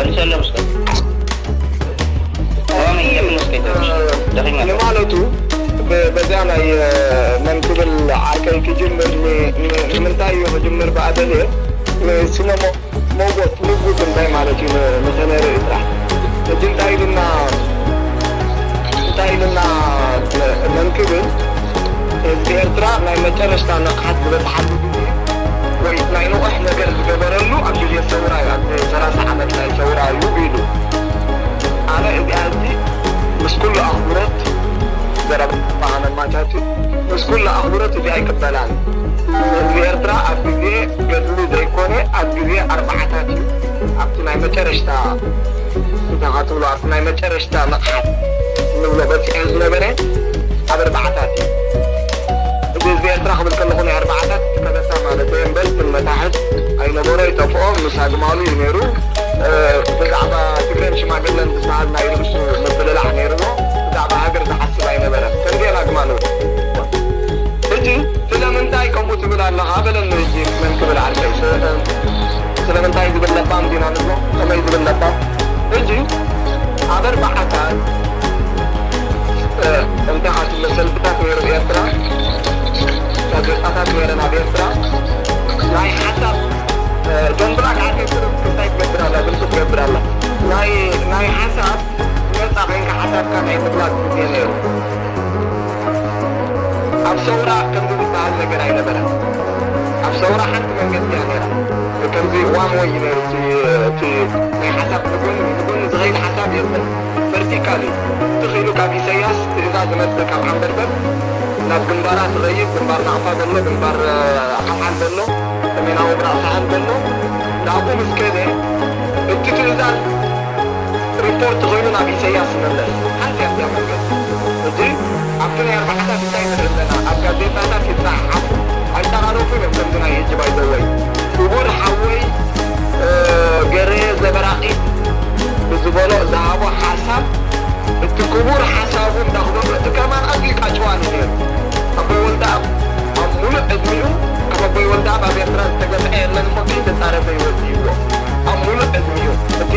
መልሰሎም እስከ። ኦሮምኛ መልስ ከይተውሽ። ደኺመ። ንማለቱ፣ ብ-፣ በዚያ ናይ፣ እ፣ መን ክብል ዓርከይ ክጅምር፣ ን-፣ ን-፣ ንምንታይ እዩ ክጅምር ብኣደልየ? ንስነ ሞ-፣ ሞጎት፣ ምጉት እንታይ ማለት እዩ ን-፣ ንኽነርኢ ጥራሕ። ሕጂ እንታይ ኢልና፣ እንታይ ኢልና ን-፣ መን ክብል፣ ህዝቢ ኤርትራ ናይ መጨረሽታ ንቕሓት ዝበጽሓሉ ግዜ ወይ ናይ ንቑሕ ነገር ዝገበረሉ ኣብ ግዜ ሰውራ እዩ። ኣብዚ ሰላሳ ዓመት ናይ ሰውራ እዩ ኢሉ። ኣነ እዚኣ ሕጂ ምስ ኩሉ ኣኽብሮት ዘረባ ኣነ ማቻቱ ምስ ኩሉ ኣኽብሮት እዚኣ ኣይቅበላን። ህዝቢ ኤርትራ ኣብ ግዜ ገድሊ ዘይኮነ ኣብ ግዜ ኣርባዓታት እዩ። ኣብቲ ናይ መጨረሽታ እንታይ ትብሎ ኣብቲ ናይ መጨረሽታ ንቕሓት እንብሎ በጺሑ ዝነበረ ኣብ ኣርባዓታት እዩ። እዚ ህዝቢ ኤርትራ ክብል ከለኹ ናይ ኣርባዓታት እቲ ከበሳ ማለት እየ እምበር እቲ መታሕት ኣይነበሮ ይጠፍኦ ምስ ኣግማሉ እዩ ነይሩ። እ፣ ብዛዕባ ትግረን ሽማግለን ዝበሃል ናይ ርእሱ ምብልላዕ ነይርዎ። ብዛዕባ ሃገር ዝሓስብ ኣይነበረን። ከምዚአን ኣግማሉ። ሕጂ ስለምንታይ ከምኡ ትብል ኣለኻ? በለኒ ሕጂ መን ክብል ዓርከይ። ስ-፣ ስለምንታይ ዝብል ለባም ዲና ንብሎ? ከመይ ዝብል ለባም? ሕጂ ኣብ ኣርባዓታት፣ እ፣ እንታይ ትብሎ ሰልፍታት ነይሩ ኣብ ኤርትራ፣ ጋዜጣታት ነይረን ኣብ ኤርትራ። ናይ ሓሳብ፣ እ፣ ደንብራ ከዓ ከይትርፍ እንታይ ትገብር ኣላ? ግልፂ ትገብር ኣላ። ናይ፣ ናይ ሓሳብ ነፃ ኮይንካ ሓሳብካ ናይ ምግላፅ ግዜ ነይሩ። ኣብ ሰውራ ከምዚ ዝበሃል ነገር ኣይነበረን። ኣብ ሰውራ ሓንቲ መንገዲ እያ ነይራ። ከምዚ ዋን ወይ እዩ ነይሩ። እቲ፣ እቲ ናይ ሓሳብ ንጎኒ፣ ንጎኒ ዝኸይድ ሓሳብ የለን። ቨርቲካል እዩ። ትኽ ኢሉ ካብ ኢሰያስ ትእዛዝ ዝመጽእ ካብ ዓንበርበር ናብ ግንባራት ዝኸይድ፣ ግንባር ናቕፋ ዘሎ፣ ግንባር፣ እ፣ ሓልሓል ዘሎ፣ ሰሜናዊ ምብራቕ ሳሕል ዘሎ፣ ናብኡ ምስ ከደ እቲ ትእዛዝ ሪፖርት ኮይኑ ናብ ኢሰያስ ዝመለስ ሓንቲ እያ እዚኣ መንገዲ። ሕጂ ኣብቲ ናይ ኣርባዓታት እንታይ ንርኢ ኣለና? ኣብ ጋዜጣታት ይጸሓሓፉ፣ ኣይጠራረፉን እዮም ከምዚ ናይ ሕጂ ባይዘወይ። ክቡር ሓወይ፣ እ፣ ገሬ ዘበራቒት ብዝበሎ ዝሃቦ ሓሳብ፣ እቲ ክቡር ሓሳቡ እንዳኽበሩ እቲ ከማን ኣዝዩ ቃጭዋኒ ነይሩ። ኣቦይ ወልደኣብ ኣብ ሙሉእ ዕድሚኡ፣ ካብ ኣቦይ ወልደኣብ ኣብ ኤርትራ ዝተገፍዐ የለን እሞ ከይተጻረፈ ይወጽእዎ። ኣብ ሙሉእ ዕድሚኡ እቲ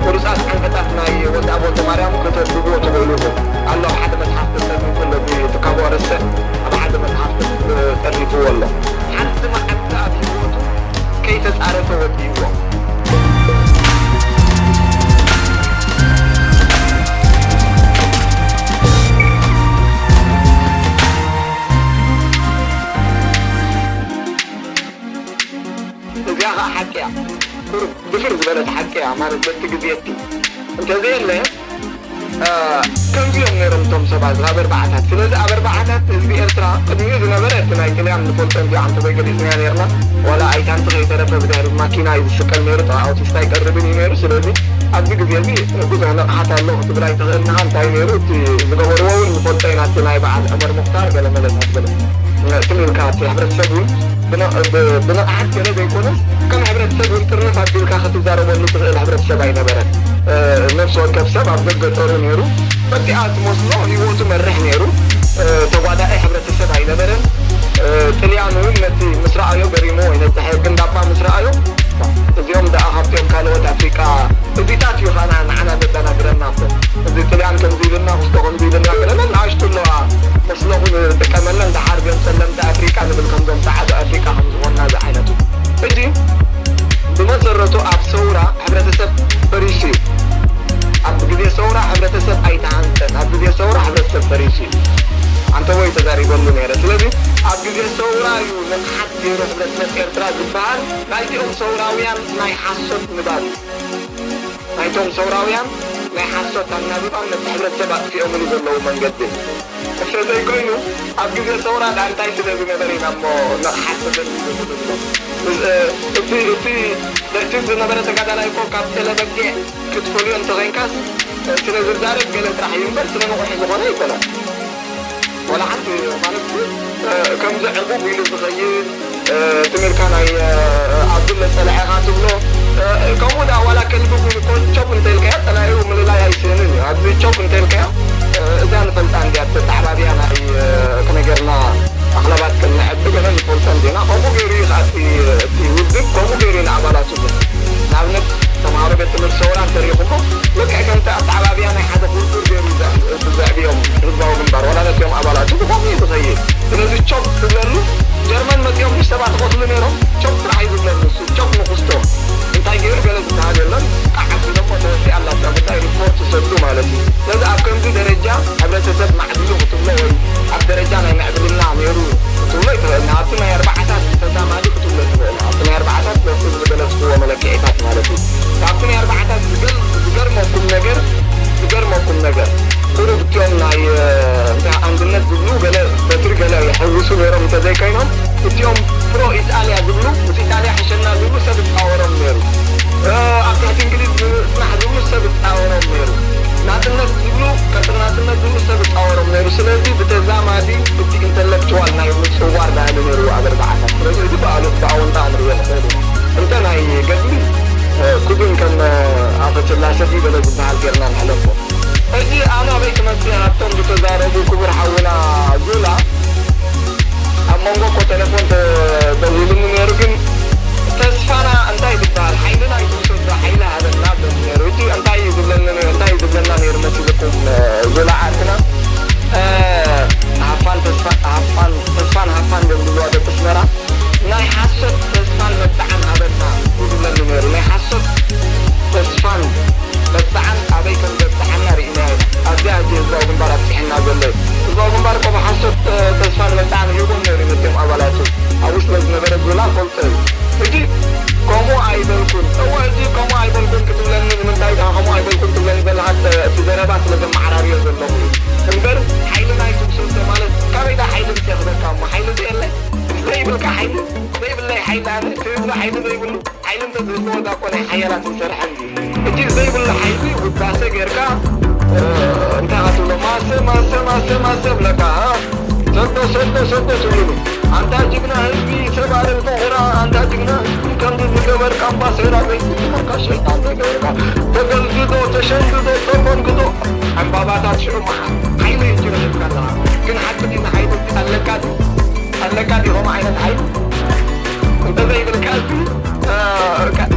ቁሩጻት ዓንቀጻት ናይ ወልደኣብ ወልደማርያም ከተንብብዎ ትኽእሉ ኢኹም። ኣሎ ኣብ ሓደ መጽሓፍ ተጸሪፉ ኣሎ፣ ብትካቦ ኣረሰ ኣብ ሓደ መጽሓፍ ተጸሪፍዎ ኣሎ። ሓንቲ መዓልቲ ኣብ ህይወቱ ከይተጻረፈ ወዲእዎ። እዚኣ ኸዓ ሓቂ እያ። ቁሩብ ድፍር ዝበለት ሓቂ እያ፣ ማለት በቲ ግዜ እቲ እንተዘየለ፣ እ፣ ከምዚ እዮም ነይሮም እቶም ሰባት ኣብ ኣርባዓታት። ስለዚ ኣብ ኣርባዓታት ህዝቢ ኤርትራ ቅድሚኡ ዝነበረ እቲ ናይ ጥልያን ንፈልጦ እንዲዮ ዓንተቦይ ገሊጽናዮ ነይርና። ዋላ ኣይታንቲ ከይተረፈ ብድሕሪ ማኪና እዩ ዝስቀል ነይሩ፣ ጥራሕ ኣውቲስታ ኣይቀርብን እዩ ነይሩ። ስለዚ ኣብዚ ግዜ እዚ ብዙሕ ንቕሓት ኣሎ ክትብል ኣይትኽእልን ኢኻ። እንታይ ነይሩ እቲ ዝገበርዎ እውን ንፈልጦ ኢና። እቲ ናይ በዓል ዑመር ሙኽታር ገለ መለታት ገለ ትም ኢልካ እቲ ሕብረተሰብ እውን ብን-፣ ብ-፣ ብንቕሓት ገለ ዘይኮነስ ከም ሕብረተሰብ እውን ጥርንፍ ኣቢልካ ክትዛረበሉ ትኽእል ሕብረተሰብ ኣይነበረን። እ፣ ነፍሲ ወከፍ ሰብ ኣብ ገገጠሩ ነይሩ። በቲኣ ትመስሎ ህይወቱ መርሕ ነይሩ። እ፣ ተጓዳኢ ሕብረተሰብ ኣይነበረን። እ፣ ጥልያን እውን ነቲ ምስ ረኣዮ ገሪሙ ወይ ነቲ ሕጊ እንዳባ ምስ ረኣዮ፣ እዚኦም ደኣ ካብቲኦም ካልኦት ኣፍሪቃ እዚታት እዩ ኻና ንዓና ዘደናግረና እኮ። እዚ ጥልያን ከምዚ ኢልና፣ ክስቶ ከምዚ ኢልና፣ ገለ ንኣሽቱ ኣለዋ መስለኹ ንጥቀመለን፣ ደሓር ግን ጸለምቲ ኣፍሪቃ ንብል ከምዞም ጸዓዱ ኣፍሪቃ ከም ዝኾንና ዝዓይነቱ። ሕጂ ብመሰረቱ ኣብ ሰውራ ሕብረተሰብ ፈሪሱ እዩ። ኣብ ግዜ ሰውራ ሕብረተሰብ ኣይተሃንጸን። ኣብ ግዜ ሰውራ ሕብረተሰብ ፈሪሱ እዩ። ኣንተ ወይ ተዛሪበሉ ነይረ። ስለዚ ኣብ ግዜ ሰውራ እዩ ንቕሓት ገይሩ ሕብረተሰብ ኤርትራ ዝበሃል ናይቲኦም ሰውራውያን ናይ ሓሶት ንባብ እዩ። ናይቶም ሰውራውያን ናይ ሓሶት ኣናብባን ነቲ ሕብረተሰብ ኣጥፊኦምሉ ዘለዉ መንገድን። እንተዘይኮይኑ፣ ኣብ ግዜ ሰውራ ደኣ እንታይ ስለ ዝነበረ ኢና እሞ ንቕሓት ተዘሚቱ ዝብል? ምስ-፣ እ፣ እቲ፣ እቲ ደርፊ ዝነበረ ተጋዳላይ እኮ ካብ ጤለ በጊዕ ክትፈልዮ እንተኾይንካስ፣ እ፣ ስለ ዝዛረብ ገለ ጥራሕ እዩ እምበር ስለ ንቑሕ ዝኾነ ኣይኮነን። ዋላ ሓንቲ ማለት እዩ፣ እ፣ ከምዚ ዕቁብ ኢሉ ዝኸይድ፣ እ፣ ትም ኢልካ ናይ፣ እ፣ ኣብ ግለ ጸላኢኻ ትብሎ፣ እ፣ ከምኡ ደኣ ዋላ ከልቢ እውን እኮ ቾፕ እንተኢልካዮ ጸላኢኡ ምልላይ ኣይስእንን እዩ። ኣብዚ ቾፕ እንተኢልካዮ፣ እ፣ እዛ ንፈልጣ እንድያ ተተዓባብያ ናይ፣ እ፣ ክነገርና ኣኽላባት ከነዕቢ ገለ ንፈልጦ እንዲና። ከምኡ ገይሩ እዩ ከኣ እቲ፣ እቲ ውድብ ከምኡ ገይሩ እዩ ንኣባላቱ ግን። ንኣብነት ተምሃሮ ቤት ትምህርቲ ነይሮም እንተዘይኮይኖም፣ እቲኦም ፕሮ ኢጣልያ ዝብሉ፣ ምስ ኢጣልያ ሕሸና ዝብሉ ሰብ ይፃወሮም ነይሩ። ኣብ ትሕቲ እንግሊዝ ንፅናሕ ዝብሉ ሰብ ይፃወሮም ነይሩ። ናፅነት ዝብሉ፣ ቀፅሪ ናፅነት ዝብሉ ሰብ ይፃወሮም ነይሩ። ስለዚ ብተዛማዲ እቲ ኢንተለክትዋል ናይ ምፅዋር ባህሊ ነይርዎ ኣብ ኣርባዓታት። ስለዚ እዚ ብኣሉ ብኣወንታ ክንሪኦ ንኽእል ኢና። እንተ ናይ ገድሊ ኩብን ከም ኣፈ ስላሰ ድዩ ገለ ዝበሃል ጌርና ንሕለፎ። ሕጂ ኣነ ኣበይ ክመፅእ ሃብቶም ዝተዛረቡ ክቡር ሓውና ዙላ ኣብ መንጎ እኮ ቴሌፎን ተደዊሉኒ ነይሩ። ግን ተስፋና እንታይ ዝበሃል ሓይልና ይትውሰዶ ሓይሊ ሃበና ብለኒ ነይሩ። ሕጂ እንታይ እዩ ዝብለኒ ነይሩ? እንታይ እዩ ዝብለና ነይሩ መሲልኩም ዙላ ዓርክና? ሃፋን ተስፋ ሃፋን ተስፋን ሃፋን ደንግዋ ደቂ ኣስመራ ናይ ሓሶት ተስፋን መብጽዓን ሃበና እዩ ዝብለኒ ነይሩ። ናይ ሓሶት ተስፋን መብጽዓን ኣበይ ከም ዘብጽሓና ርኢና ኢና። ኣብዚኣ ሕጂ ህዝባዊ ግንባር ኣብጺሐና ዘሎ እዩ። ህዝባዊ ግንባር እኮ ብሓሶት ተስፋን መብጽዓን ሂቦም ነይሩ ነቶም ኣባላቱ ኣብኡ ስለ ዝነበረ ዙላ ፈልጦ እዩ። ሕጂ ከምኡ ኣይበልኩን። እወ ሕጂ ከምኡ ኣይበልኩን ክትብለኒ ንምንታይ ደኣ ከምኡ ኣይበልኩን ትብለኒ ዘለኻ? እቲ ዘረባ ስለ ዘመዓራርዮ ዘለኹ እዩ። እምበር ሓይሊ ናይ ትውስልቶ ማለት ካበይ ደኣ ሓይሊ ምጽእ ክበካ እሞ ሓይሊ ዘየለ? ዘይብልካ ሓይሊ፣ ዘይብለይ ሓይሊ ኣነ፣ እቲ ህዝቢ ሓይሊ ዘይብሉ፣ ሓይሊ እንተዝህልዎ እዛ እኮ ናይ ሓያላት ምሰርሐን እዩ። ሕጂ ዘይብሉ ሓይሊ ውዳሰ ጌርካ፣ እ፣ እንታይ ኢኻ ትብሎ? ማሰ፣ ማሰ፣ ማሰ፣ ማሰ ብለካ፣ እ? ሰዶ፣ ሰዶ፣ ሰዶ ትብሉኒ። ኣንታ ጅግና ህዝቢ፣ ሰብ ኣረግቶ ኹራ፣ ኣንታ ጅግና ህዝቢ፣ ከምዚ ዝገበርካ ኣምባሰራ ዘይትጥመካ ሸይጣን ዘይገበርካ፣ ተገልግዶ፣ ተሸንግዶ፣ ተፈንግዶ። ዕምባባታት ሽዑ መሓ-፣ ሓይሊ እዩ ጅግና ህዝቢ ኣለኻ። ግን ሓቂ ድዩ ሓይሊ ኣለካ ድዩ? ኣለካ ድዩ ከምኡ ዓይነት ሓይሊ? እንተዘይብልካ እዚ፣ እ፣ ከ-፣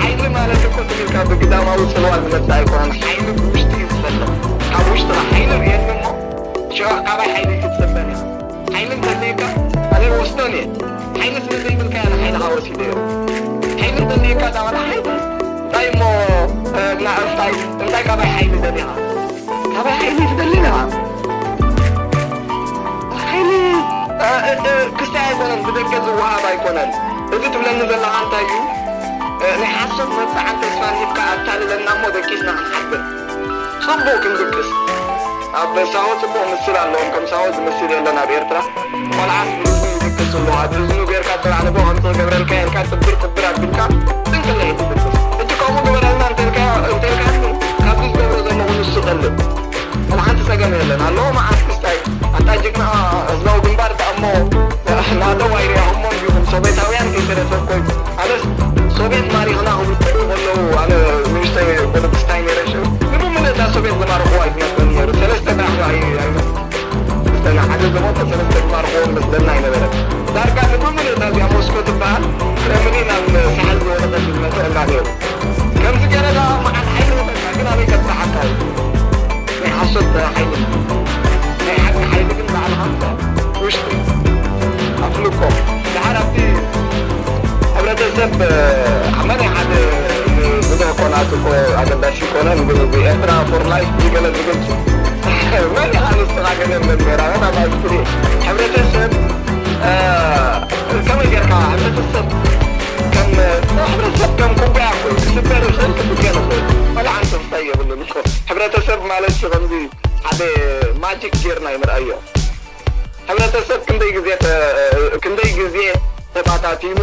ሓይሊ ማለት እኮ ትም ኢልካ ብግዳማዊ ጽልዋ ዝመጽእ ኣይኮነን። ሓይሊ ብውሽጢ እዩ ዝፈልቕ። ካብ ውሽጥኻ ሓይሊ ርእየኒ እሞ፣ ሽዑ ካባይ ሓይሊ ክትጽበን ኢኻ። ሓይሊ እንተልዩካ፣ ኣነ እወስዶን እየ። ሓይሊ ስለ ዘይብልካ እየ ንሓይልኻ ወሲደዮ። ሓይሊ እንተልዩካ፣ እዛ ዋላ ሓይሊ እንታይ እሞ፣ እ፣ እና እንታይ፣ እንታይ ካባይ ሓይሊ ደሊኻ? ካባይ ሓይሊ ትደሊ ኣለኻ? ሓይሊ፣ እ፣ እ፣ እ፣ ክስታይ ኣይኮነን፣ ብደገ ዝወሃብ ኣይኮነን። እዚ ትብለኒ ዘለኻ እንታይ እዩ? እ፣ ናይ ሓሶት መብጽዓን ተስፋን ሂብካ ኣታልለና እሞ ደቂስና ክንሓድር። ጽቡቕ ክንድቅስ። ኣብ ሳሆ ጽቡቕ ምስል ኣለዎም። ከም ሳሆ ዝምስል የለን ኣብ ኤርትራ። ቆልዓ እዝኑ ይድቅስ ኣሎ። ኣብ እዝኑ ጌርካ ጥራሕ ንጎ ከምዚ ክገብረልካ ኢልካ ጥብር ጥብር ኣቢልካ ጥንቅለ እዩ ትድቅስ። ሕጂ ከምኡ ግበረልና እንተልካ፣ እንተልካ ካብዚ ዝገብሮ ዘለኹ ንሱ ቀልል። ከም ሓንቲ ጸገም የለን። ኣለዎ መዓት ክስታይ። ኣንታ ጅግና ህዝባዊ ግንባር ደኣ እሞ ናቶ ዋይርያኹሞ እንዲኹም ሶቬታውያን ከይተረፈ እኮ እዩ። ኣነስ ሶቬት ማሪኽና ክብሉ ከለዉ ኣነ ንእሽተይ ቆልዓ ክስታይ ነይረ ሽዑ። ንብምልእታ ሶቬት ዝማረኽዎ ኣይመስለኒ ነይሩ። ሰለስተ ጥራሕ እዩ ኣይ-፣ ኣይመስለኒ። ሰለስተ፣ ንሓደ ዝሞተ ሰለስተ ዝማረኽዎ መስለኒ ኣይነበረን። ዳርጋ ንብምልእታ እዚኣ ሞስኮ ትበሃል ክረምሊን ኣብ ሳሕል ዝወደቐት ዝመስለና ነይሩ። ከምዚ ገለ ደኣ መዓት ሓይሊ ይህበካ፣ ግን ኣበይ ከብጽሓካ እዩ? ናይ ሓሶት ሓይሊ። ናይ ሓቂ ሓይሊ ግን ባዕልኻ ምጽኣር። ውሽጢ። ኣፍልጦ። ደሓር ኣብቲ ሕብረተሰብ፣ መን ሓደ ብዙሕ እኮ ናቱ እኮ ኣገዳሲ ይኮነን፣ ግን እዚ ኤርትራ ፎር ላይፍ ገለ ዝብል መን ኢኻ ንስኻ ገለ መን ጌራ፣ መን ኣብ ኣስፍሪ ሕብረተሰብ፣ እ፣ ከመይ ጌርካ ሕብረተሰብ ከም፣ ሕብረተሰብ ከም ኩባያ እኮ እዩ። ክስበር ይኽእል፣ ክብገን ይኽእል። ዋላ ሓንቲ ክስታይ የብሉን እኮ። ሕብረተሰብ ማለት ከምዚ ሓደ ማጂክ ጌርና ይምርኣዮ። ሕብረተሰብ ክንደይ ግዜ ተ-፣ ክንደይ ግዜ ተባታቲኑ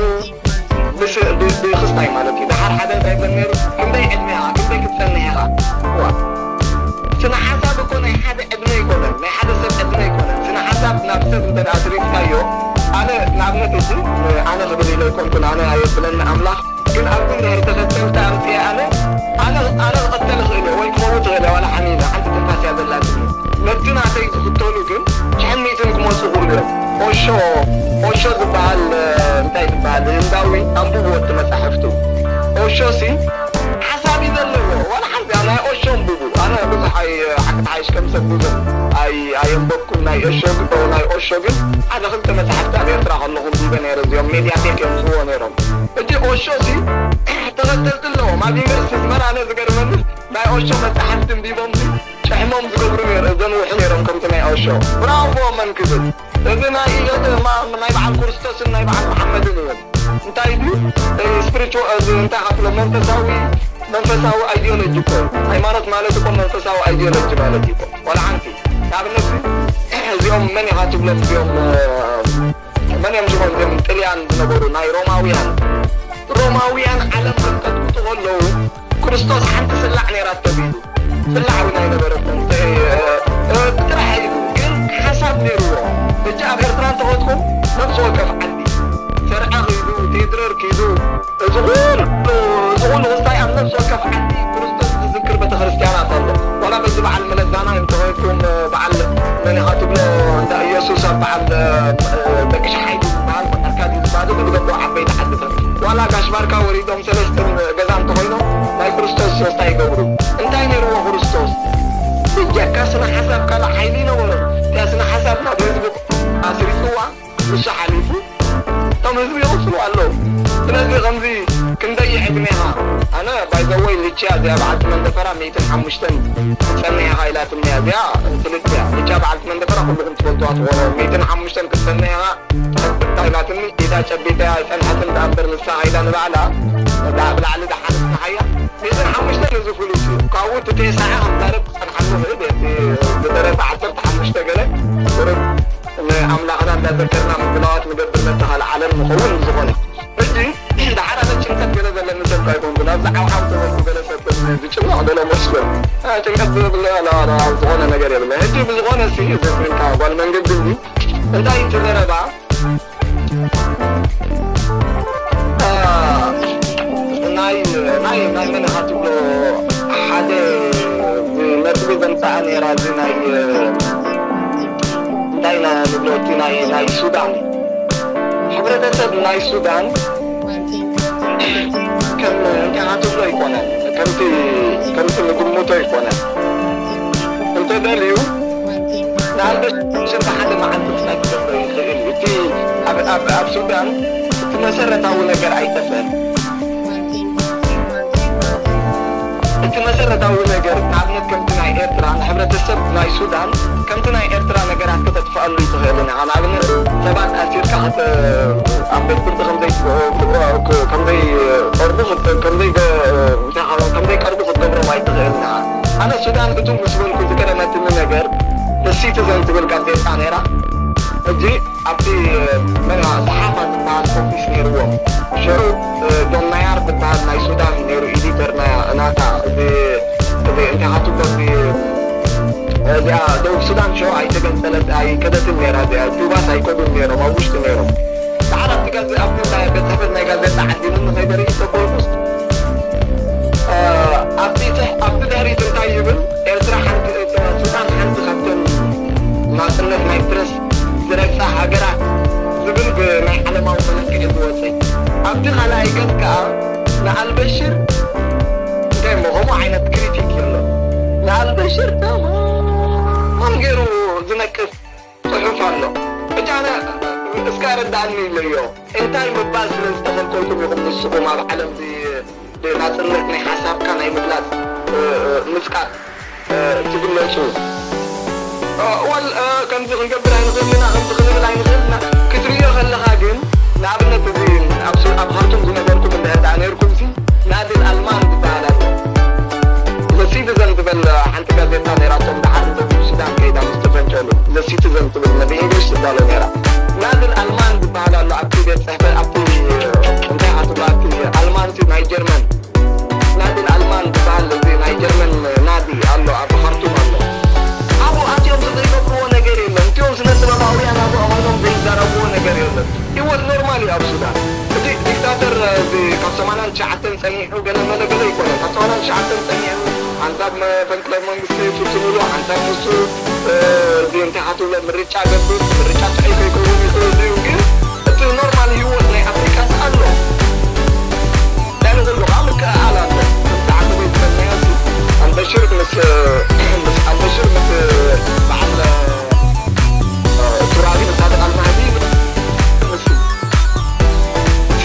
ምስ-፣ ብ-፣ ብክስታይ ማለት እዩ። ደሓር ሓደ እንታይ ይብል ነይሩ? ክንደይ ዕድመ ኢኻ? ክንደይ ክትጸንሕ ኢኻ? ዋ። ስነ ሓሳብ እኮ ናይ ሓደ ዕድመ ኣይኮነን፣ ናይ ሓደ ሰብ ዕድመ ኣይኮነን። ስነ ሓሳብ ናብ ሰብ እንተ ደኣ ትሪፍካዮ፣ ኣነ ንኣብነት እዚ፣ ኣነ ክብል ኢለ ኣይኮንኩን፣ ኣነ ኣየብለኒ ኣምላኽ፣ ግን ኣብዚ እንድሕር ተኸተልቲ ኣምፅኤ ኣነ፣ ኣነ፣ ኣነ ክቐተል እኽእል እየ ወይ ክመውት እኽእል እየ፣ ዋላ ሓሚመ፣ ሓንቲ ትንፋስ እያ ዘላትኒ። ነቲ ናተይ ዝኽተሉ ግን ሽሕን ሚእትን ክመፁ ክኽእሉ እዮም። ኦሾ፣ ኦሾ ዝበሃል፣ እ፣ እንታይ ዝበሃል ህንዳዊ፣ ኣንብብዎ እቲ መፃሕፍቱ። ኦሾ ሲ ሓሳብ እዩ ዘለዎ፣ ዋላ ሓንቲ ናይ ኦሾ ኣንብቡ። ኣነ ብዙሕ ኣይ-፣ ሓቂ ተሓይሽ ከም ሰብ ብዙሕ ኣይ-፣ ኣየንበብኩን ናይ ኦሾ ግን፣ ናይ ኦሾ ግን ሓደ ክልተ መፃሕፍቲ ኣብ ኤርትራ ከለኹ ኣንቢበ ነይረ። እዚኦም ሜድያቴክ እዮም ዝብዎ ነይሮም። ሕጂ ኦሾ ሲ ተኸተልቲ ኣለዎም። ኣብ ዩኒቨርሲቲ ኣስመራ ኣነ ዝገርመኒ ናይ ኦሾ መፃሕፍቲ ኣንቢቦም ሲ ጭሕሞም ዝገብሩ ነይሮ-፣ ዘንውሑ ነይሮም ከምቲ ናይ ኦሾ። ብራቮ መን ክብል። እዚ ናይ ኢለ-፣ ማ-፣ ናይ በዓል ክርስቶስን ናይ በዓል መሓመድን እዩ። እንታይ ድዩ? እ፣ ስፒሪቹዋል፣ እዚ እንታይ ኢኻ ትብሎ? መንፈሳዊ፣ መንፈሳዊ ኣይዲዮሎጂ እኮ እዩ። ሃይማኖት ማለት እኮ መንፈሳዊ ኣይዲዮሎጂ ማለት እዩ እኮ። ዋላ ሓንቲ። ንኣብነት፣ እዚኦም መን ኢኻ ትብሎም? እዚኦም፣ እ፣ መን እዮም ሽሞም? እዞም ጥልያን ዝነበሩ ናይ ሮማውያን፣ ሮማውያን ዓለም ከንቀጥቅጡ ከለዉ ክርስቶስ ሓንቲ ስላዕ ነይራ ተቢሉ። ስላዕ እውን ኣይነበረትን። እ፣ እ፣ ብጥራሕ እዩ። ግን ሓሳብ ነይርዎ። ሕጂ ኣብ ኤርትራ እንተኸድኩም ነፍሲ ወከፍ ዓዲ፣ ሰርዐ ኪዱ፣ ቴድረር ኪዱ፣ እዚ ኩሉ፣ እዚ ኩሉ ክስታይ ኣብ ነፍሲ ወከፍ ዓዲ ክርስቶስ ዝዝክር ቤተክርስትያናት ኣሎ። ዋላ በዚ በዓል መለዛና እንተኾይንኩም፣ በዓል መን ኢኻ ትብሎ፣ እንዳ ኢየሱስ ኣብ በዓል፣ እ፣ ደቂ ሸሓይ ዝበሃል መቐርካ ድዩ ዝበሃል፣ ዝግደቦ ዓበይቲ ዓድታት። ዋላ ጋሽ ባርካ ወሪዶም ሰለስተ ገዛ እንተኾይኖም ናይ ክርስቶስ ሶስታ ይገብሩ። እንታይ ነይርዎ ክርስቶስ? ብጀካ ስነ ሓሳብ ካልእ ሓይሊ ነበሮ። እታ ስነ ሓሳብ ናብ ህዝቢ ኣስሪፅዋ። ንሱ ሓሊፉ እቶም ህዝቢ ይቕጽሉ ኣለዉ። ስለዚ ከምዚ ክንደይ ዕድሜኻ? ኣነ ባይዘወይ ልችያ እዚኣ በዓልቲ መንደፈራ ሚእትን ሓሙሽተን ክትጸንሕ ኢኻ ኢላትኒ እያ። እዚኣ ፍልጥቲ እያ። ልችያ በዓልቲ መንደፈራ ኩልኹም ትፈልጥዋ ትኾኑ። ሚእትን ሓሙሽተን ክትጸንሕ ኢኻ ኢላትኒ። ኢዳ ጨቢጠያ ኣይጸንሐትን ደኣ እምበር ንሳ ከይዳ ንባዕላ እዛ ብላዕሊ ደሓንስ ንሓያ ሚእትን ሓሙሽተን እዚ ፍሉጥ እዩ። ካብኡ እቲ ቴስዓ ክዛረብ ክጸንሓሉ ይኽእል እዩ። እቲ ዝደረፈ ዓሰርተ ሓሙሽተ ገለ ቁሩብ ንኣምላኽና እንዳዘከርና ምድላዋት ንገብር ነቲ ካልእ ዓለም ንኸውን። ዝኾነ ሕጂ ደሓር ኣነ ጭንቀት ገለ ዘለኒ ሰብ ካይኮንኩን ኣብዚ ዓውዓው ተበልኩ ገለ ሰብ ዝጭነቕ ገለ መስሎ ጭንቀት ዝብለ ዝኾነ ነገር የብለ። ሕጂ ብዝኾነ ሲ ዘፍንካ ጓል መንገዲ እዚ እንታይ እቲ ዘረባ ናይ ናይ ናይ መን ኢኻ ትብሎ ሓደ ነጥቢ ዘምፀኣ ነይራ እዚ ናይ እንታይ ኢና ንብሎ እቲ ናይ ናይ ሱዳን ሕብረተሰብ ናይ ሱዳን ከም እንታይ ኢኻ ትብሎ ኣይኮነን ከምቲ ከምቲ ንግምቶ ኣይኮነን እንተደልዩ ንኣልበሽር ብሓደ መዓልቲ ክሳይ ክገብሮ ይኽእል እዩ። እቲ ኣብ ሱዳን እቲ መሰረታዊ ነገር ኣይጠፍአን። እቲ መሰረታዊ ነገር ንኣብነት ከምቲ ናይ ኤርትራ ንሕብረተሰብ ናይ ሱዳን ከምቲ ናይ ኤርትራ ነገራት ከተጥፍኣሉ ይትኽእልን ኢኻ። ንኣብነት ሰባት ኣሲርካ ኣብ ቤት ፍርዲ ከምዘይቀርቡ ክትገብሮም ኣይትኽእልን ኢኻ። ኣነ ሱዳን እቱ ምስ በልኩ ዝገረመትኒ ነገር ሲቲዘን ትብል ጋዜጣ ነይራ። ሕጂ ኣብቲ መን ሰሓፋ ዝበሃል ኦፊስ ነይርዎም። ሽዑ ዶናያር ዝበሃል ናይ ሱዳን ነይሩ ኤዲተር ናታ እዚ እዚ እንታይ ኢኻ ትብሎ እዚኣ ደቡብ ሱዳን ሽዑ ኣይተገንጸለት ኣይከደትን ነይራ እዚኣ ጁባስ ኣይከዱን ነይሮም ኣብ ውሽጢ ነይሮም። ደሓር ኣብቲ ጋዜ ኣብቲ ናይ ቤት ጽሕፈት ናይ ጋዜጣ ዓዲሙኒ ከይደርኢ ተበልኩስ ኣብቲ ድሕሪት እንታይ ይብል ኤርትራ ሓንቲ ሱዳን ሓንቲ ካብተን ናጽነት ናይ ፕረስ ዝረግጻ ሃገራት ዝብል ብናይ ዓለማዊ መለክዒ ዝወጸ ኣብቲ ካልኣይ ገጽ ከኣ ንኣልበሽር እንታይ እሞ ከምኡ ዓይነት ክሪቲክ የሎ ንኣልበሽር ተማም ገይሩ ዝነቅፍ ጽሑፍ ኣሎ። ሕጂ ኣነ እስከ ኣረዳእኒ ኢለዮ እንታይ ምባል ስለ ዝተኸልከልኩም ኢኹም ንስኹም ኣብ ዓለም ብናጽነት ናይ ሓሳብካ ናይ ምግላጽ ምጽቃጥ ትግለጹ ዋል ከምዚ ክንገብር ኣይንኽእል ኢና ከምዚ ክንብል ኣይንኽእል ኢና ክትርእዮ ከለኻ ግን ንኣብነት እዚ ኣብ ካርቱም ዝነበርኩም እንድሕር ደኣ ነርኩም ሲ ናድል ኣልማን ዝበሃል ኣሎ ዘሲቲዘን ዝበል ሓንቲ ጋዜጣ ነይራቶም ደሓር ንደቡብ ሱዳን ከይዳ ምስ ተፈንጨሉ ዘሲቲዘን ትብል ነ ብእንግሊሽ ትዳሎ ነይራ ናድል ኣልማን ዝበሃል ኣሎ ኣብቲ ቤት ፅሕፈት ኣብቲ እንታይ ኢኻ ትብሎ ኣብቲ ኣልማን ናይ ጀርመን ናድል ኣልማን ዝበሃል እዚ ናይ ጀርመን ናዲ ኣሎ ኣብ ካርቱም ኣሎ ኣብኡ ኣትዮም ዘይገብርዎ ነገር የለን እቲኦም ስነ ጥበባውያን ኣብኡ ኮይኖም ዘይዛረብዎ ነገር የለን ህይወት ኖርማል እዩ ኣብ ሱዳን እቲ ዲክታተር እዚ ካብ ሰማንያን ትሽዓተን ፀኒሑ ገለ መለ ገለ ይኮነ ካብ ሰማንያን ትሽዓተን ፀኒሑ ሓንሳብ መፈንቅለ መንግስቲ ፍትንሉ ሓንሳብ ንሱ እዚ እንታይ ኢኻ ትብሎ ምርጫ ገብር ምርጫ ጥዑይ ከይከውን ይኽእል እዩ ግን እቲ ኖርማል ህይወት ናይ ኣፍሪቃ ኣሎ ዳኒ ኩሉ ከዓ ምክእኣል ኣሎ ከምቲ ዓበበይ ዝበልናዮ ኣልበሽር ምስ ምስ ኣልበሽር ምስ በዓል ቱራቢ ሳድቅ ኣልማህዲ ምስ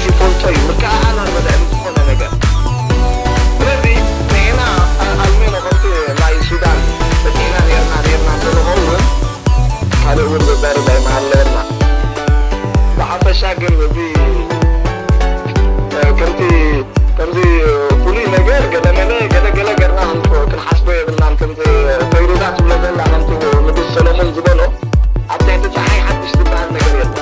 ሲፎልቶ እዩ ምክእኣል ኣሎ ልዕሊ ዝኾነ ነገር ስለዚ ንሕና ኣልሜኖ ከምቲ ናይ ሱዳን በፂሕና ነርና ነርና እንተንኸውን ካልእ እውን ዘዛርብ ኣይምሃለወና ብሓፈሻ ግን እዚ ከምቲ ከምዚ ፍሉይ ነገር ገለመለ ገለገለ ገርና ክንሓስቦ የብልናን ከምቲ ፈይሩዛ ትብሎ ዘላ ከምቲ ንጉስ ሰሎሞን ዝበሎ ኣብ ትሕቲ ፀሓይ ሓድሽ ዝበሃል ነገር የለን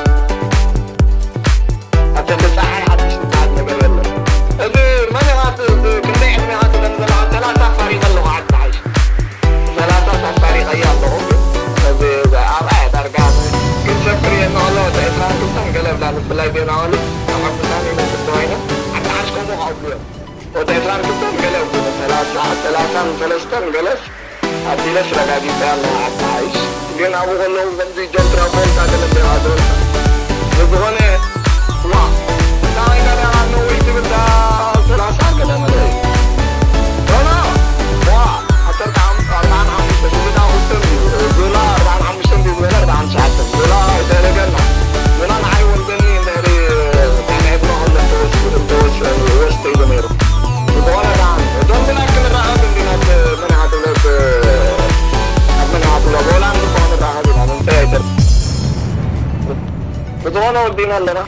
ገለስ ኣቢለስ ረጋጊጸ ኣለና። ኣተሓይሽ ግን ኣብኡ ከለዉ ከምዚ ጆን ትራቮልታ ገለ እንዲኻ ዝበልካ ንዝኾነ ዋ እንታይ ኢልካ ዲኻ ነዊሕ ትብል ዳ ሰላሳ ገለ መለ ኖ ኖ ዋ ዓሰርተ ሓሙሽተ ኣርባዓን ሓሙሽተን ዝብዳ ውስን እዩ ዝብላ ኣርባዓን ሓሙሽተን ድዩ ዝበለ ኣርባዓን ትሽዓተን ዝብላ ኣይተለገና ንና ንዓይ ወልደኒ እንድሕሪ ናይ ዕድመ ከሎ እንተወስ እንተወስ ወስተ ኢሉ ነይሩ። ዝኾነ ደኣ እዞም ብላክ ክንራኸብ እንዲና መን ኢኻ ትብሎ ኣብ መን ኢኻ ትብሎ ብሆላንድ እኮ ክንራኸብ ኢና ምንታይ ኣይተር ብዝኾነ ወዲና ኣለና።